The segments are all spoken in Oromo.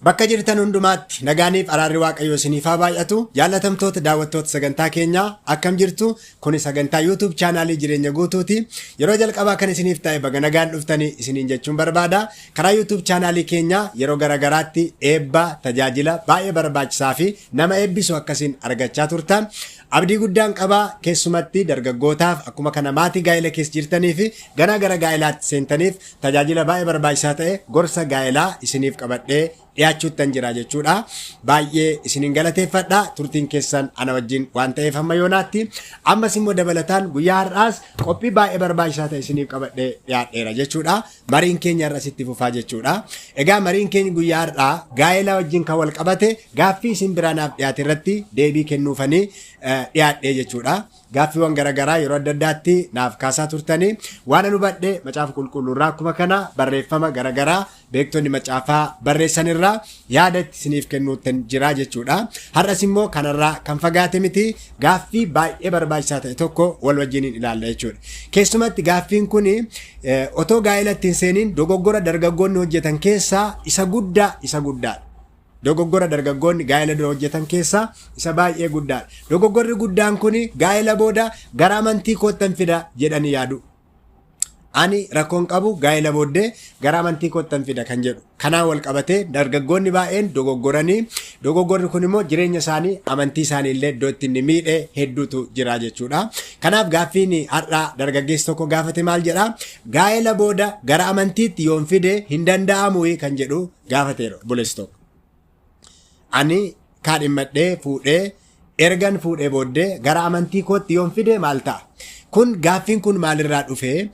Bakka jirtan hundumaatti nagaaniif araarri Waaqayyoo isiniif haa baay'atu. Jaallatamtoota daawwattoota sagantaa keenyaa, akkam jirtu? Kuni sagantaa YouTube chaanaalii Jireenya Guutuuti. Yeroo jalqabaa kan isiniif ta'e baga nagaan dhuftanii isiniin jechuun barbaada. Karaa YouTube chaanaalii keenyaa yeroo garaagaraatti eebba, tajaajila baay'ee barbaachisaa fi nama eebbisu akkasiin argachaa turtan. Abdii guddaan qabaa, keessumatti dargaggootaaf, akkuma kana maatii gaa'ela keessa jirtanii fi ganaa gara gaa'elaatti seentaniif tajaajila baay'ee barbaachisaa ta'e, gorsa gaa'elaa isiniif qabadhee dhiyaachuuttan jira jechuudha. Baay'ee isinin galateeffadha turtiin keessan ana wajjin waan ta'eef hamma yoonaatti. Ammas immoo dabalataan guyyaa har'aas qophii baay'ee barbaachisaa ta'e isiniif qabadhee dhiyaadheera jechuudha. Mariin keenya har'as itti fufaa jechuudha. Egaa mariin keenya guyyaa har'aa gaa'elaa wajjin kan wal qabate gaaffii isin biraa naaf dhiyaate irratti deebii kennuufanii dhiyaadhee jechuudha. Gaaffiiwwan garaagaraa yeroo adda addaatti naaf kaasaa turtanii, waan an hubadhe Macaafa Qulqulluu irraa, akkuma kana barreeffama garaagaraa beektonni macaafaa barreessan irraa yaada itti isiniif kennuuttan jira jechuudha. Har'as immoo kanarraa kan fagaate miti, gaaffii baay'ee barbaachisaa ta'e tokko wal wajjiniin ilaalla jechuudha. Keessumatti gaaffiin kun otoo gaa'ela ittiin seeniin dogoggora dargaggoonni hojjetan keessaa isa guddaa, isa guddaadha. Dogoggora dargaggoonni gaa'ela dura hojjetan keessaa isa baay'ee guddaadha. Dogoggorri guddaan kun gaa'ela booda gara amantii koottan fida jedhanii yaadu. Ani rakkoon qabu, gaa'ela booddee gara amantii koottan fida kan jedhu. Kanaan wal qabatee dargaggoonni baay'een dogoggoranii, dogoggorri kun immoo jireenya isaanii, amantii isaanii illee iddoo itti inni miidhe hedduutu jira jechuudha. Kanaaf gaaffiin har'a dargaggeessi tokko gaafate maal jedhaa? Gaa'ela booda gara amantiitti yoon fide hin danda'amu kan jedhu gaafateera obboleessi tokko. Ani kaadhimmadhee fuudhee, ergan fuudhee booddee gara amantii kootti yoon fide maal ta'a? Kun gaaffiin kun maalirraa dhufe?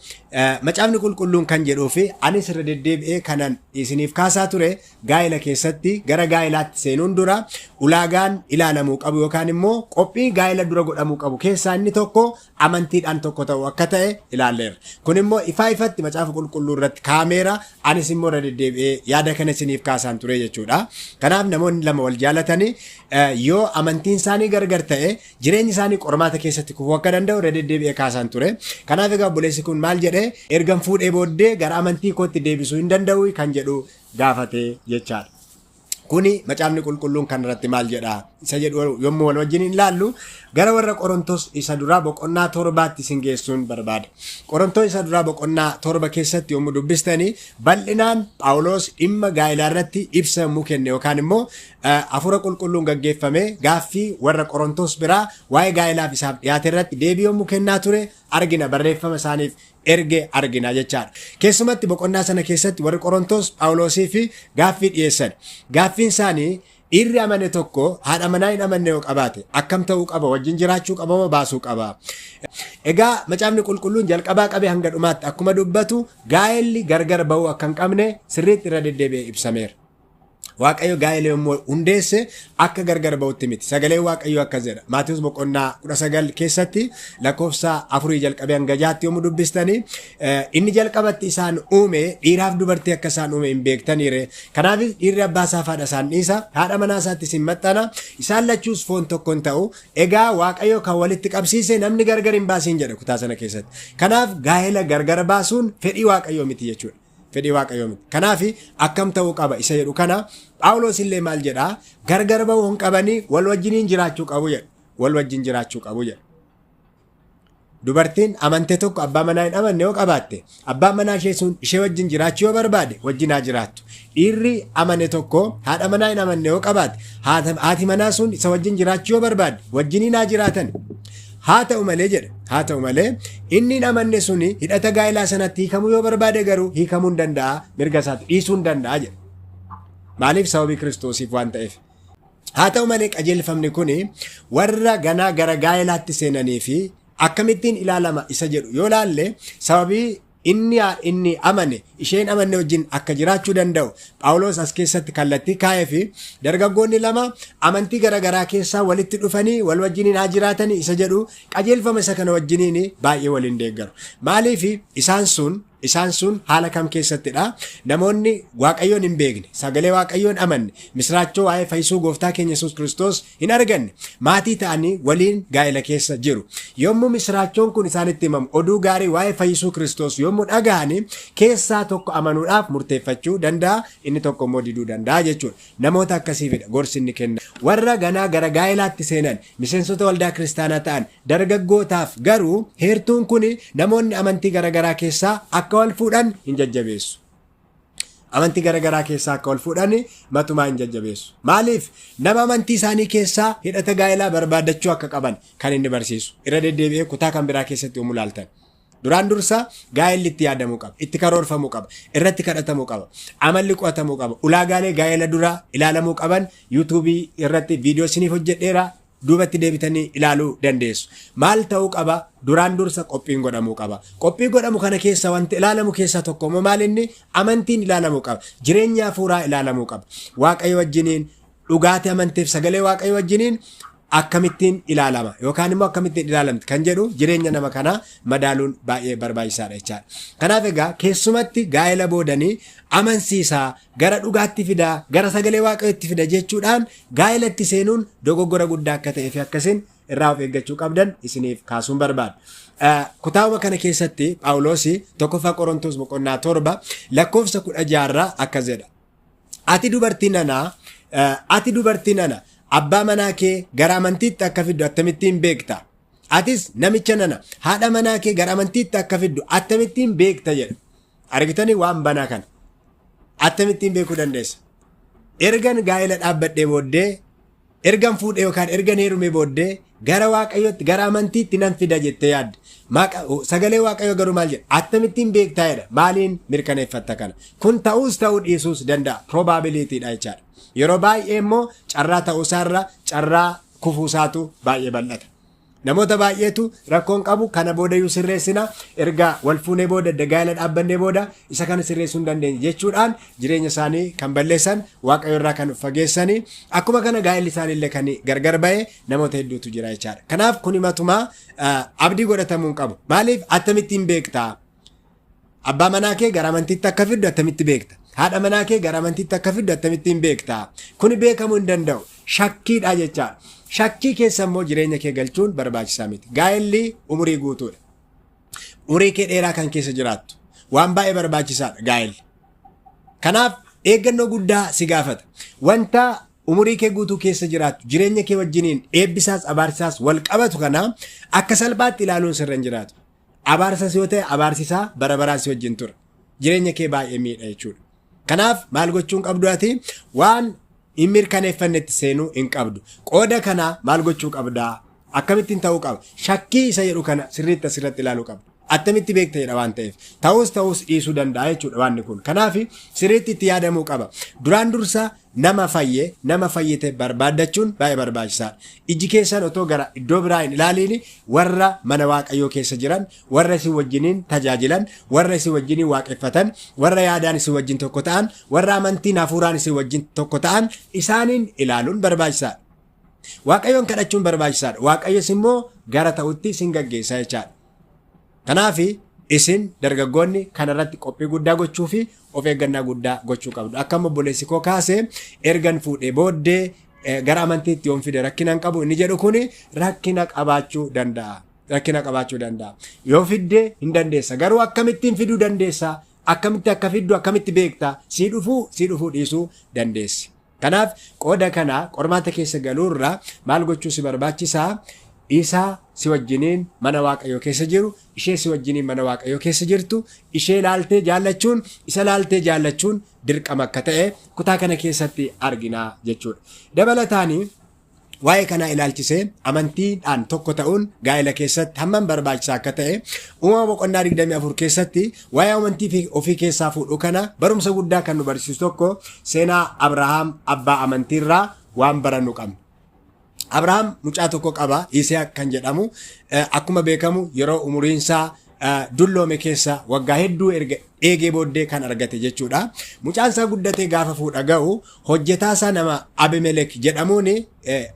Macaafni Qulqulluun kan jedhuu fi anis irra deddeebi'ee kanan isiniif kaasaa ture, gaa'ela keessatti gara gaa'elaatti seenuun dura ulaagaan ilaalamuu qabu yookaan immoo qophii gaa'ela dura godhamuu qabu keessaa inni tokko amantiidhaan tokko ta'u akka ta'e ilaalleerra. Kun immoo ifaa ifatti Macaafa Qulqulluu irratti kaameera, anis immoo irra deddeebi'ee yaada kana isiniif kaasaan ture jechuudha. Kanaaf namoonni lama wal jaalatanii yoo amantiin isaanii gargar ta'e jireenyi isaanii qormaata keessatti kufuu akka danda'u irra deddeebi'ee kaasaan ture. Kanaaf egaa obboleessi kun maal jedhee, ergan fuudhee booddee gara amantii kootti deebisuu hin danda'u kan jedhu gaafate jechaadha. Kuni Macaafni Qulqulluun kan irratti maal jedha isa jedhu yommuu wal wajjin hin ilaallu, gara warra Qorontos isa duraa boqonnaa 7tti isin geessuun barbaada. Qorontos isa duraa boqonnaa 7 keessatti yommuu dubbistanii, bal'inaan Phaawulos dhimma gaa'elaa irratti ibsa yommuu kenne yookaan immoo Hafuura Qulqulluun gaggeeffame gaaffii warra Qorontos biraa waa'ee gaa'elaaf isaaf dhiyaate irratti deebii yommuu kennaa ture argina, barreeffama isaaniif erge argina jechaadha. Keessumatti boqonnaa sana keessatti warri Qorontos Phaawulosii fi gaaffii dhiyeessan. Gaaffiin isaanii, dhiirri amane tokko haadha manaa hin amanne yoo qabaate akkam ta'uu qaba, wajjin jiraachuu qaba moo baasuu qaba? Egaa Macaafni Qulqulluun jalqabaa qabee hanga dhumaatti akkuma dubbatu gaa'elli gargar ba'uu akka hin qabne sirriitti irra deddeebi'ee ibsameera. Waaqayyo gaa'ela yommuu hundeesse akka gargar ba'utti miti. Sagaleen Waaqayyoo akkas jedha. Maatiyus boqonnaa 19 keessatti lakkoofsa 4 jalqabee hanga 6tti yommuu dubbistanii, inni jalqabatti isaan uume dhiiraaf dubartii akka isaan uume hin beektaniire. Kanaafis dhiirri abbaa isaa fi haadha isaan dhiisa, haadha manaa isaatti isin maxxana, isaan lachuus foon tokko hin ta'u. Egaa Waaqayyo kan walitti qabsiise namni gargar hin baasiin jedha kutaa sana keessatti. Kanaaf gaa'ela gargar baasuun fedhii Waaqayyoo miti jechuudha. Fedhii Waaqayyoo miti. Kanaaf akkam ta'uu qaba isa jedhu kana Phaawulos illee maal jedhaa? Gargar ba'uu hin qabanii, wal wajjiniin jiraachuu qabu jedha. Wal wajjin jiraachuu qabu jedha. Dubartiin amante tokko abbaa manaa hin amanne yoo qabaatte, abbaan manaa ishee sun ishee wajjin jiraachuu yoo barbaade wajjin haa jiraattu. Dhiirri amane tokko haadha manaa hin amanne yoo qabaate, haati manaa sun isa wajjin jiraachuu yoo barbaadde wajjiniin haa jiraatan. Haa ta'u malee jedha. Haa ta'u malee inni hin amanne suni hidhata gaa'elaa sanatti hiikamuu yoo barbaade garuu hiikamuu hin danda'a, mirga isaatti dhiisuu hin danda'a jedha. Maaliif? Sababii Kiristoosiif waan ta'eef. Haa ta'u malee qajeelfamni kun warra ganaa gara gaa'elaatti seenanii fi akkamittiin ilaalama isa jedhu yoo laalle, sababii inni amane isheen amanne wajjin akka jiraachuu danda'u Phaawulos as keessatti kallattii kaa'ee fi dargaggoonni lama amantii garaagaraa keessaa walitti dhufanii wal wajjiniin haa jiraatanii isa jedhu qajeelfama isa kana wajjiniin baay'ee waliin deeggaru. Maaliif isaan sun Isaan sun haala kam keessattidha? Namoonni Waaqayyoon hin beekne, sagalee Waaqayyoon amanne, misraachoo waa'ee fayyisuu gooftaa keenya Yesuus Kiristoos hin arganne, maatii ta'anii waliin gaa'ela keessa jiru. Yommuu misraachoon kun isaanitti himamu, oduu gaarii waa'ee fayyisuu Kiristoos yommuu dhaga'ani, keessaa tokko amanuudhaaf murteeffachuu danda'a, inni tokko immoo diduu danda'a jechuudha. Namoota akkasiifidha gorsi inni kenna. Warra ganaa gara gaa'elaatti seenan, miseensota waldaa kiristaanaa ta'an, dargaggootaaf garuu heertuun kun namoonni amantii garaagaraa keessaa akka wal fuudhan hin jajjabeessu. Amantii garaagaraa keessaa akka wal fuudhan matumaa hin jajjabeessu. Maaliif? Nama amantii isaanii keessaa hidhata gaa'elaa barbaadachuu akka qaban kan inni barsiisu. Irra deddeebi'ee kutaa kan biraa keessatti yommuu ilaaltan. Duraan dursa gaa'elli itti yaadamuu qaba, itti karoorfamuu qaba, irratti kadhatamuu qaba, amalli qo'atamuu qaba, ulaagaalee gaa'ela dura ilaalamuu qaban yuutuubii irratti viidiyoo isiniif hojjedheera, duubatti deebitanii ilaaluu dandeessu. Maal ta'uu qaba? Duraan dursa qophiin godhamuu qaba. Qophii godhamu kana keessa wanti ilaalamu keessaa tokko immoo maal inni? Amantiin ilaalamuu qaba. Jireenya hafuuraa ilaalamuu qaba. Waaqayyo wajjiniin dhugaatii amanteef sagalee Waaqayyo wajjiniin akkamittiin ilaalama yookaan immoo akkamittiin ilaalamti kan jedhu jireenya nama kanaa madaaluun baay'ee barbaachisaadha jechaadha. Kanaaf egaa keessumatti gaa'ela boodanii amansiisaa, gara dhugaatti fidaa, gara sagalee Waaqayyootti fida jechuudhaan gaa'elatti seenuun dogoggora guddaa akka ta'ee fi akkasiin irraa of eeggachuu qabdan isiniif kaasuun barbaada. Kutaawuma kana keessatti Phaawulos 1ffaa Qorontos boqonnaa 7 lakkoofsa 16 akkas jedha. Ati dubartii nana, ati dubartii nana, abbaa manaa kee gara amantiitti akka fiddu akkamittiin beekta? Atis namicha nana, haadha manaa kee gara amantiitti akka fiddu akkamittiin beekta jedha. Argitanii waan banaa kana. Akkamittiin beekuu dandeessa? Ergan gaa'ela dhaabbadhee booddee, ergan fuudhee yookaan ergan heerumee booddee gara Waaqayyootti, gara amantiitti nan fida jettee yaadde. Sagalee Waaqayyoo garuu maal jedha? Akkamittiin beektaa jedha. Maaliin mirkaneeffatta kana? Kun ta'uus ta'uu dhiisuus danda'a. Probabilityidha jechaadha. Yeroo baay'ee immoo carraa ta'uusaarra carraa kufuusaatu baay'ee bal'ata. Namoota baay'eetu rakkoon qabu kana boodayyuu sirreessina, erga wal fuunee booda, gaa'ela dhaabbannee booda isa kana sirreessuu hin dandeenye jechuudhaan jireenya isaanii kan balleessan, Waaqayyo irraa kan fageessanii, akkuma kana gaa'elli isaaniillee kan gargar ba'e namoota hedduutu jira jechaadha. Kanaaf kun matumaa abdii godhatamuu hin qabu. Maaliif? Akkamittiin beektaa? Abbaa manaa kee gara amantiitti akka fiddu attamitti beekta? Haadha manaa kee gara amantiitti akka fiddu akkamittiin beekta? Kuni beekamuu hin danda'u. Shakkiidha jechaadha. Shakkii keessa immoo jireenya kee galchuun barbaachisaa miti. Gaa'elli umurii guutuudha. Umurii kee dheeraa kan keessa jiraattu. Waan baay'ee barbaachisaadha gaa'elli. Kanaaf eeggannoo guddaa si gaafata. Wanta umurii kee guutuu keessa jiraattu, jireenya kee wajjiniin eebbisaas abaarsaas wal qabatu kana akka salphaatti ilaaluun sirra hin jiraatu. Abaarsas yoo ta'e abaarsisaa bara baraan si wajjin tura. Jireenya kee baay'ee miidha jechuudha. Kanaaf maal gochuu hin qabdu ati? Waan hin mirkaneeffannetti seenuu hin qabdu. Qooda kana maal gochuu qabdaa? Akkamittiin ta'uu qaba? Shakkii isa jedhu kana sirriitti asirratti ilaaluu qabda. Attamitti beekta jedha waan ta'eef. Ta'us ta'us dhiisuu danda'a jechuudha waanni kun. Kanaaf sirriitti itti yaadamuu qaba. Duraan dursa nama fayye, nama fayyite barbaaddachuun baay'ee barbaachisaadha. Iji keessan otoo gara iddoo biraa hin ilaaliin warra mana Waaqayyoo keessa jiran, warra isin wajjiniin tajaajilan, warra isin wajjiniin waaqeffatan, warra yaadaan isin wajjin tokko ta'an, warra amantiin hafuuraan isin wajjin tokko ta'an isaaniin ilaaluun barbaachisaadha. Waaqayyoon kadhachuun barbaachisaadha. Waaqayyos immoo gara ta'utti isin gaggeessa jechaadha. Kanaaf isin dargaggoonni kanarratti qophii guddaa gochuu fi of eeggannaa guddaa gochuu qabdu. Akka obboleessi koo kaase, ergan fuudhee booddee gara amantiitti yoon fide rakkina hin qabu inni jedhu kuni rakkina qabaachuu danda'a. Rakkina qabaachuu danda'a. Yoo fidde hin dandeessa. Garuu akkamittiin fiduu dandeessa? Akkamitti akka fiddu akkamitti beekta? Sii dhufuu sii dhufuu dhiisuu dandeessi. Kanaaf qooda kana qormaata keessa galuurra maal gochuu si barbaachisaa? Isa si wajjiniin mana Waaqayyoo keessa jiru, ishee si wajjiniin mana Waaqayyoo keessa jirtu, ishee laaltee jaallachuun, isa laaltee jaallachuun dirqama akka ta'e kutaa kana keessatti argina jechuudha. Dabalataanii waa'ee kanaa ilaalchisee amantiidhaan tokko ta'uun gaa'ela keessatti hammam barbaachisaa akka ta'e Uumama boqonnaa 24 keessatti waa'ee amantii ofii keessaa fuudhuu kana barumsa guddaa kan nu barsiisu tokko seenaa Abrahaam abbaa amantiirraa waan barannu qabna. Abrahaam mucaa tokko qaba, Yisihaaq kan jedhamu. Akkuma beekamu yeroo umuriinsaa dulloome keessa waggaa hedduu erga eegee booddee kan argate jechuudha. Mucaan isaa guddatee gaafa fuudha ga'u hojjetaa isaa nama Abimelek jedhamuun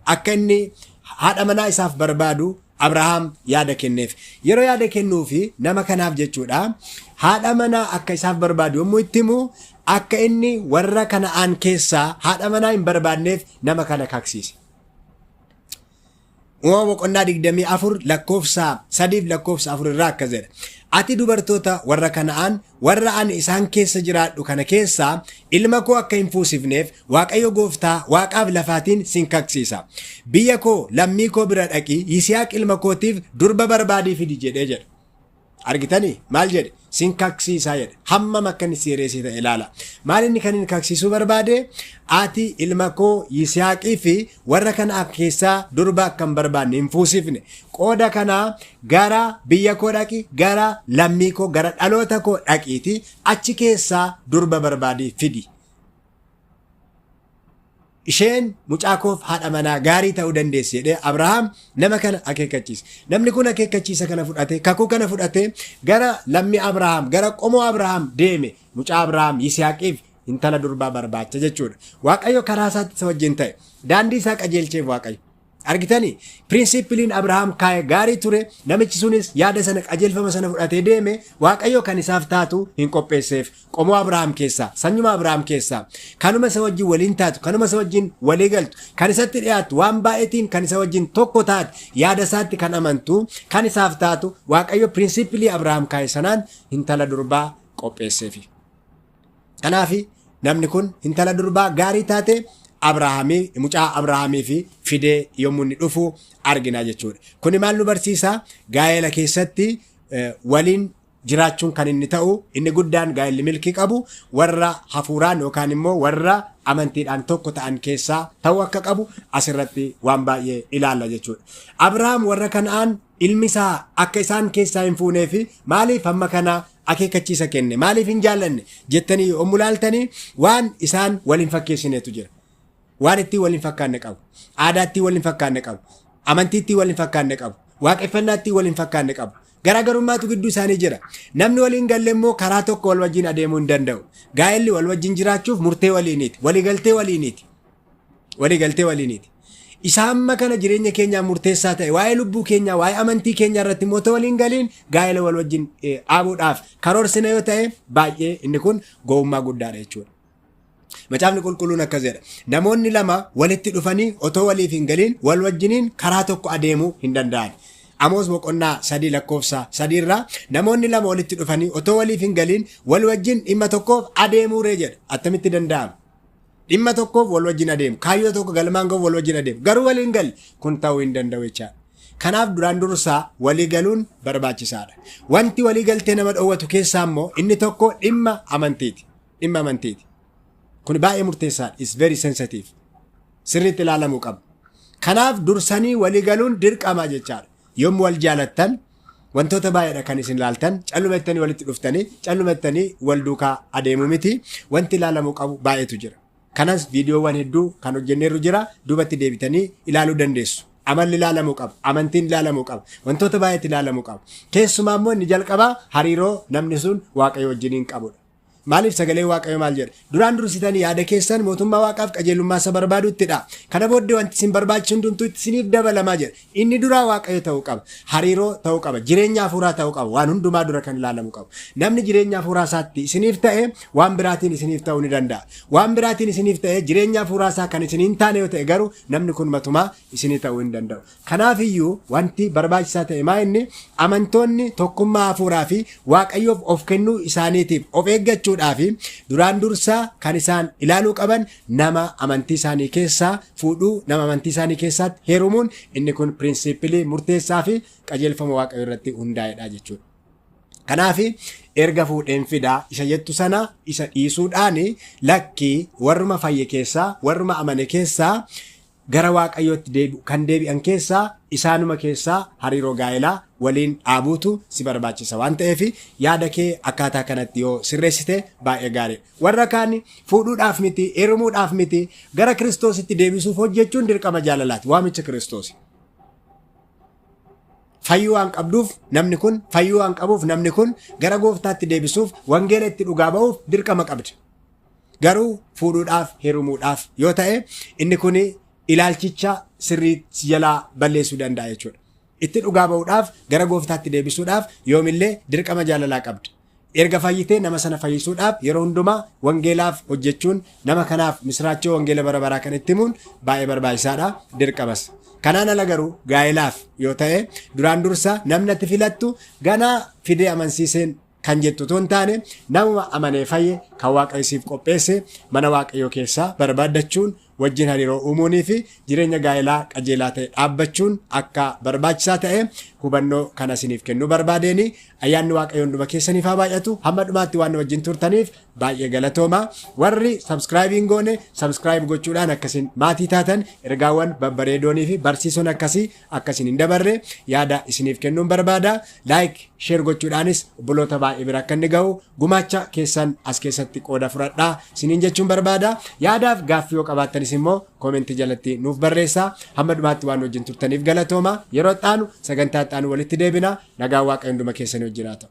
akka inni haadha manaa isaaf barbaadu Abrahaam yaada kenneef. Yeroo yaada kennuufi nama kanaaf jechuudha haadha manaa akka isaaf barbaadu yommuu itti himu akka inni warra Kana'aan keessaa haadha manaa hin barbaadneef nama kana kaksiise. Uumama boqonnaa 24 lakkoofsa 3 fi lakkoofsa 4 irraa akkas jedha. Ati dubartoota warra Kana'aan warra ani isaan keessa jiraadhu kana keessaa ilma koo akka hin fuusifneef Waaqayyo gooftaa waaqaaf lafaatiin sin kaksiisa. Biyya koo lammii koo bira dhaqii Yisihaaq ilma kootiif durba barbaadii fidi jedhee jedha. Argitanii maal jedhe? Sin kaksiisaa jedhe. Hammam akka inni seereesii ta'e ilaala. Maal inni kan inni kaksiisuu barbaade? Ati ilma koo Yisihaaqii fi warra kana keessaa durba akka hin barbaanne hin fuusifne. Qooda kanaa gara biyya koo dhaqi, gara lammii koo, gara dhaloota koo dhaqiiti achi keessaa durba barbaadii fidi. Isheen mucaa koof haadha manaa gaarii ta'uu dandeessi jedhee Abrahaam nama kana akeekkachiise. Namni kun akeekkachiisa kana fudhatee, kakuu kana fudhatee gara lammii Abrahaam, gara qomoo Abrahaam deeme mucaa Abrahaam Yisihaaqiif intala durbaa barbaacha jechuudha. Waaqayyo karaa isaatti isa wajjin ta'e. Daandii isaa qajeelcheef Waaqayyo. Argitanii? Pirinsipiliin Abrahaam kaa'e gaarii ture. Namichi sunis yaada sana qajeelfama sana fudhatee deeme. Waaqayyo kan isaaf taatu hin qopheesseef. Qomoo Abrahaam keessaa, sanyuma Abrahaam keessaa, kanuma isa wajjin waliin taatu, kanuma isa wajjin walii galtu, kan isatti dhiyaattu, waan baay'eetiin kan isa wajjin tokko taate, yaada isaatti kan amantu, kan isaaf taatu, Waaqayyo pirinsipilii Abrahaam kaa'e sanaan intala durbaa qopheesseefi. Kanaaf namni kun intala durbaa gaarii taate Abrahaamii mucaa Abrahaamii fi fidee yommuu inni dhufu argina jechuudha. Kuni maal nu barsiisa? Gaa'ela keessatti waliin jiraachuun kan inni ta'u inni guddaan gaa'elli milkii qabu warra hafuuraan yookaan immoo warra amantiidhaan tokko ta'an keessaa ta'uu akka qabu asirratti waan baay'ee ilaalla jechuudha. Abrahaam warra Kana'aan ilmi isaa akka isaan keessaa hin fuunee fi maaliif hamma kana akeekkachiisa kenne maaliif hin jaallanne jettanii yommuu ilaaltanii waan isaan wal hin fakkeessinetu jira. Waan ittiin wal hin fakkaanne qabu. Aadaa ittiin wal hin fakkaanne qabu. Amantii ittiin wal hin fakkaanne qabu. Waaqeffannaa ittiin wal hin fakkaanne qabu. Garaagarummaatu gidduu isaanii jira. Namni waliin galle immoo karaa tokko wal wajjin adeemuu hin danda'u. Gaa'elli wal wajjin jiraachuuf murtee waliiniiti. Waliigaltee waliiniiti. Waliigaltee waliiniiti. Isa hamma kana jireenya keenyaa murteessaa ta'e waa'ee lubbuu keenyaa waa'ee amantii keenyaa irratti immoo otoo waliin galiin gaa'ela wal wajjin dhaabuudhaaf karoorsina yoo ta'e baay'ee inni kun gowwummaa guddaadha jechuudha. Macaafni qulqulluun akkas jedha. Namoonni lama walitti dhufanii otoo waliif hin galiin wal wajjiniin karaa tokko adeemuu hin danda'an. Amoos boqonnaa 3 lakkoofsa 3 irraa namoonni lama walitti dhufanii otoo waliif hin galiin wal wajjin dhimma tokkoof adeemuuree jedha. Attamitti danda'ama? Dhimma tokkoof wal wajjin adeemu. Kaayyoo tokko galmaan gahuuf wal wajjin adeemu. Garuu waliin galle kun ta'uu hin danda'u jechaadha. Kanaaf duraan dursaa walii galuun barbaachisaadha. Wanti walii galtee nama dhoowwatu keessaa immoo inni tokko dhimma amantiiti. Dhimma amantiiti. Kun baay'ee murteessaadha. Is very sensitive. Sirriitti ilaalamuu qaba. Kanaaf dursanii walii galuun dirqama jechaadha. Yommuu wal jaalattan wantoota baay'eedha kan isin ilaaltan callumattanii walitti dhuftanii callumattanii wal duukaa adeemuu miti wanti ilaalamuu qabu baay'eetu jira. Kanas viidiyoowwan hedduu kan hojjenneerru jira duubatti deebitanii ilaaluu dandeessu. Amalli ilaalamuu qaba, amantiin ilaalamuu qaba, wantoota baay'eetu ilaalamuu qaba. Keessumaa immoo inni jalqabaa hariiroo namni sun Waaqayyo wajjiniin qabudha. Maaliif sagalee Waaqayyo maal jedha? Duraan dursitanii yaada keessan mootummaa Waaqaaf qajeelummaa isa barbaaduttidha. Kana booddee wanti isin barbaachisu hundumtuu itti isiniif dabalamaa jedha. Inni duraa Waaqayyo ta'uu qaba. Hariiroo ta'uu qaba. Jireenya hafuuraa ta'uu qaba. Waan hundumaa dura kan ilaalamu qabu. Namni jireenya hafuuraa isaatti isiniif ta'e waan biraatiin isiniif ta'uu ni danda'a. Waan biraatiin isiniif ta'e jireenya hafuuraa isaa kan isin hin taane yoo ta'e garuu namni kun matumaa isinii ta'uu hin danda'u. Kanaaf iyyuu wanti barbaachisaa ta'e maa inni amantoonni tokkummaa hafuuraa fi Waaqayyoof of kennuu isaaniitiif of eeggachuudhaa fi duraan dursaa kan isaan ilaaluu qaban nama amantii isaanii keessaa fuudhuu nama amantii isaanii keessaatti heerumuun inni kun piriinsiipilii murteessaa fi qajeelfama Waaqayyoo irratti hundaa'edha jechuudha. Kanaaf erga fuudheen fidaa isa jettu sana isa dhiisuudhaan lakkii warruma fayye keessaa warruma amane keessaa gara Waaqayyootti deebi'u kan deebi'an keessaa isaanuma keessaa hariiroo gaa'elaa waliin dhaabuutu si barbaachisa waan ta'eef yaada kee akkaataa kanatti yoo sirreessite baay'ee gaariidha. Warra kaan fuudhuudhaaf miti heerumuudhaaf miti gara Kiristoositti deebisuuf hojjechuun dirqama jaalalaati waamicha Kiristoos. Fayyuu waan qabduuf namni kun fayyuu waan qabuuf namni kun gara gooftaatti deebisuuf wangeela itti dhugaa ba'uuf dirqama qabda. Garuu fuudhuudhaaf heerumuudhaaf yoo ta'e inni kun ilaalchicha sirrii jalaa balleessuu danda'a jechuudha. Itti dhugaa ba'uudhaaf, gara gooftaatti deebisuudhaaf yoomillee dirqama jaalalaa qabda. Erga fayyitee nama sana fayyisuudhaaf yeroo hundumaa wangeelaaf hojjechuun, nama kanaaf misiraachoo wangeela bara baraa kan itti himuun baay'ee barbaachisaadha, dirqamas. Kanaan ala garuu gaa'elaaf yoo ta'e, duraan dursa namni ati filattu ganaa fidee amansiiseen kan jettu otoo hin taane, namuma amanee fayye kan Waaqayyo siif qopheesse mana Waaqayyoo keessaa barbaaddachuun, wajjin hariiroo uumuunii fi jireenya gaa'elaa qajeelaa ta'e dhaabbachuun akka barbaachisaa ta'e hubannoo kana isiniif kennuu barbaadeeni. Ayyaanni Waaqayyo hunduma keessaniif haa baay'atu. Hamma dhumaatti waan nu wajjin turtaniif baay'ee galatooma. Warri subscribe hin goone subscribe gochuudhaan akkasin maatii taatan, ergaawwan babbareedoonii fi barsiisoon akkasii akkasin hin dabarre yaada isiniif kennuun barbaada. Like, share gochuudhaanis obboloota baay'ee bira akka inni ga'u gumaacha keessan as keessatti qooda fudhadhaa isiniin jechuun barbaada. Yaadaaf gaaffii yoo qabaattanis immoo koomentii jalatti nuuf barreessaa. Hamma dhumaatti waan wajjin turtaniif galatooma. Yeroo xaanu sagantaa xaanu walitti deebina. Nagaan Waaqayyo hunduma keessanii wajjin haa ta'u.